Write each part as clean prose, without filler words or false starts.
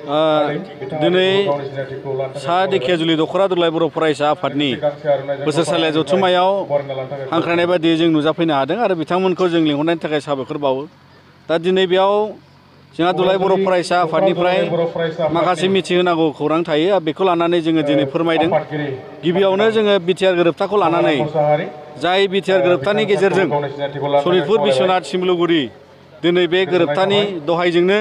दिनै सा दिखियाजुलि दख'रा दुलाराय बर' फरायसा आफादनि बोसोरसालिया जथुम्मायाव हांख्रायनाय बायदियै जों नुजाफैनो हादों आरो बिथांमोनखौ जों लिंहरनायनि थाखाय साबायखर बावो। दा दिनै बेयाव जोंहा दुलाराय बर' फरायसा आफादनिफ्राय माखासे मिथिहोनांगौ खौरां थायो, बेखौ लानानै जोङो दिनै फोरमायदों। गिबियावनो जोङो बिटिआर गोरोबथाखौ लानानै जाय बिटिआर गोरोबथानि गेजेरजों सनितपुर बिश्वनाथ सिमलुगुरि दिनै बे गोरोबथानि दहायजोंनो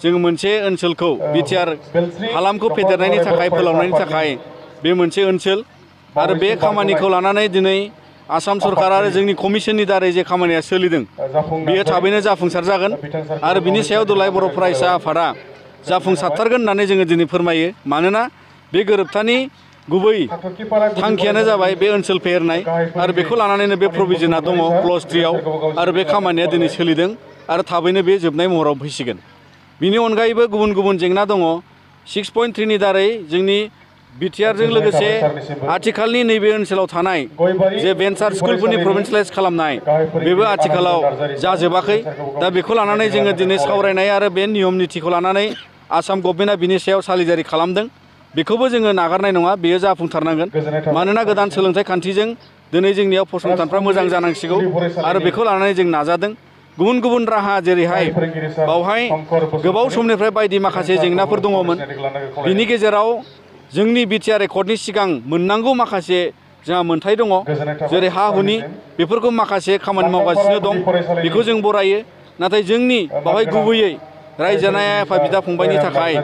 जों मोनसे ओनसोलखौ बिटिआर हालामखौ फेदेरनायनि थाखाय फोलावनायनि थाखाय बे मोनसे ओनसोल आरो बे खामानिखौ लानानै दिनै आसाम सरकार आरो जोंनि कमिसननि दारै जे खामानिया सोलिदों बेयो थाबैनो जाफुंसार जागोन आरो बिनि सायाव दुलाराय बर' फरायसा आफादा जाफुंसारथारगोन होननानै जोङो दिनै फोरमायो। मानोना बे गोरोबथानि गुबै थांखियानो जाबाय बे ओनसोल फेहेरनाय आरो बेखौ लानानैनो बे प्रभिजनआ दङ क्ल'ज 3आव आरो बे खामानिया दिनै सोलिदों आरो थाबैनो बे जोबनाय महराव फैसिगोन। बिनि अनगायैबो गुबुन गुबुन जेंना दङ। 6.3नि दारै जोंनि बिटिआरजों लोगोसे आथिखालनि नैबे ओनसोलाव थानाय जे भेन्सार स्कुलफोरनि प्रभिन्सियेलाइज खालामनाय बेबो आथिखालाव जाजोबाखै। दा बेखौ लानानै जोङो दिनै सावरायनाय आरो बे नियम नितिखौ लानानै आसाम गभर्नमेन्टआ बिनि सायाव सालिजारि खालामदों। बेखौबो जोङो नागारनाय नङा, बेयो जाफुंथारनांगोन। मानोना गोदान सोलोंथाइ खान्थिजों दिनै जोंनियाव फसंथानफ्रा मोजां जानांसिगौ आरो बेखौ लानानै जों नाजादों। गुबुन गुबुन राहा जेरैहाय बावहाय गोबाव समनिफ्राय बायदि माखासे जेंनाफोर दङमोन। बिनि गेजेराव जोंनि बिटिआर रेकर्डनि सिगां मोननांगौ माखासे जोंहा मोन्थाय दङ, जेरै हा हुनि बेफोरखौ माखासे खामानि मावगासिनो दं, बेखौ जों बरायो। नाथाय जोंनि बावहाय गुबैयै रायजो जानाय आफा बिदा फंबायनि थाखाय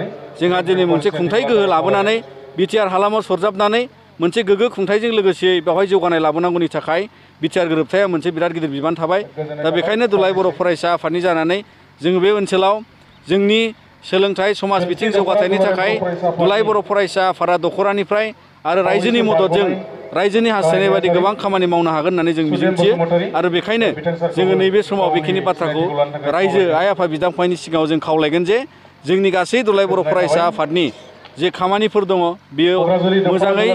जोंहा दिनै मोनसे खुंथाय गोहो लाबोनानै बिटिआर हालामाव सरजाबनानै मोनसे गोग्गो खुंथायजों लोगोसे बेवहाय जौगानाय लाबोनांगौनि थाखाय बिटिआर गोरोबथाया मोनसे बिराद गिदिर बिबान थाबाय। दा बेखायनो दुलाराय बर' फरायसा आफादनि जानानै जोङो बे ओनसोलाव जोंनि सोलोंथाइ समाज बिथिं जौगाथायनि थाखाय दुलाराय बर' फरायसा आफादा दख'रानिफ्राय आरो रायजोनि मददजों रायजोनि हास्थायनाय बायदि गोबां खामानि मावनो हागोन होननानै जों मिजिंथियो आरो बेखायनो जोङो नैबे समाव बेखिनि बाथ्राखौ रायजो आइ आफा बिदा फंबायनि सिगाङाव जों खावलायगोन जे जोंनि गासै दुलाराय बर' फरायसा आफादनि जे खामानिफोर दङ बियो मोजाङै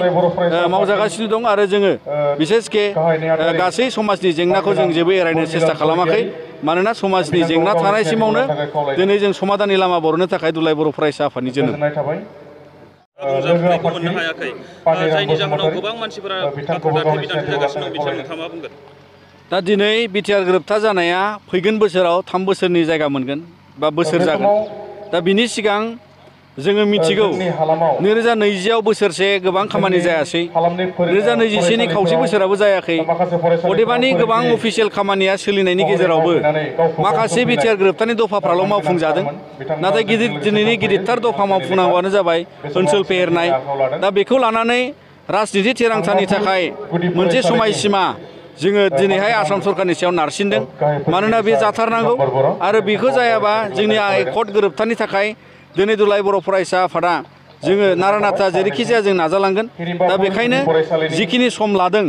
मावजागासिनो दं आरो जोङो बिसेसके गासै समाजनि जेंनाखौ जों जेबो एरायनो सेस्था खालामाखै। मानोना समाजनि जेंना थानायसिमावनो दिनै जों समाधाननि लामा बर'नो थाखाय दुलाराय बर' फरायसा आफादनि जोनोम। जाफुंनायखौ मोननो हायाखै, जायनि जाहोनाव गोबां मानसिफोरा बाथ्रा बिदान्थि जागासिनो दं, बिनि सायाव नोंथाङा मा बुंगोन? दा दिनै बिटिआर गोरोबथा जानाया फैगोन बोसोराव 3 बोसोरनि जायगा मोनगोन बा बोसोर जागोन। दा बिनि सिगां जोङो मिथिगौ 2020आव बोसोरसे गोबां खामानि जायासै, 2021नि खावसे बोसोराबो जायाखै। अदेबानि गोबां अफिसियेल खामानिया सोलिनायनि गेजेरावबो माखासे बिटिआर गोरोबथानि दफाफ्राल' मावफुंजादों। नाथाय दिनैनि गिदिरथार दफा मावफुंनांगौआनो जाबाय ओनसोल फेहेरनाय। दा बेखौ लानानै राजनिति थिरांथानि थाखाय मोनसे समायसीमा जोङो दिनैहाय आसाम सरकारनि सायाव नारसिनदों। मानोना बे जाथारनांगौ आरो बेखौ जायाबा जोंनि एकर्ड गोरोबथानि थाखाय दिनै दुलाराय बर' फरायसा आफादा जोङो नारा नाथा जेरैखि जाया जों नाजालांगोन। दा बेखायनो जिखिनि सम लादों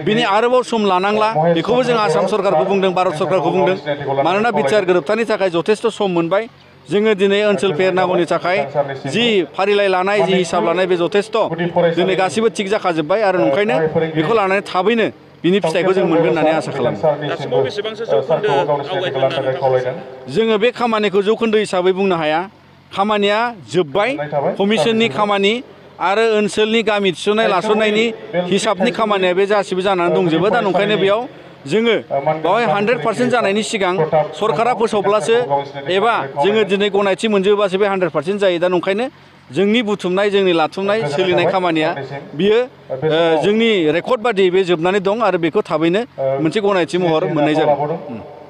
बिनि आरोबाव सम लानांला, बेखौबो जों आसाम सरकारखौ बुंदों, भारत सरकारखौ बुंदों। मानोना बिटिआर गोरोबथानि थाखाय जथेस्थ' सम मोनबाय। जोङो दिनै ओनसोल फेहेरनांगौनि थाखाय जि फारिलाइ लानाय, जि हिसाब लानाय बे जथेस्थ' दिनै गासिबो थिग जाखाजोब्बाय आरो ओंखायनो बेखौ लानानै थाबैनो बिनि फिथाइखौ जों मोनगोन होननानै आसा खालामो। दासिमाव बेसेबांसो जौखोन्दो आवगायखो होनना नोंथाङा सानो? जोङो बे खामानिखौ जौखोन्दो हिसाबै बुंनो हाया। खामानिया जोब्बाय, कमिसननि खामानि आरो ओनसोलनि गामि थिसननाय लासननायनि हिसाबनि खामानिया बे गासिबो जानानै दंजोबो। दा ओंखायनो बेयाव जोङो बावहाय 100% जानायनि सिगां सरकारा फोसावब्लासो एबा जोङो दिनै गनायथि मोनजोबासो बे 100% जायो। दा ओंखायनो जोंनि बुथुमनाय, जोंनि लाथुमनाय सोलिनाय खामानिया बियो जोंनि रेकर्ड बादियै बे जोबनानै दं आरो बेखौ थाबैनो मोनसे गनायथि महर मोननाय जागोन।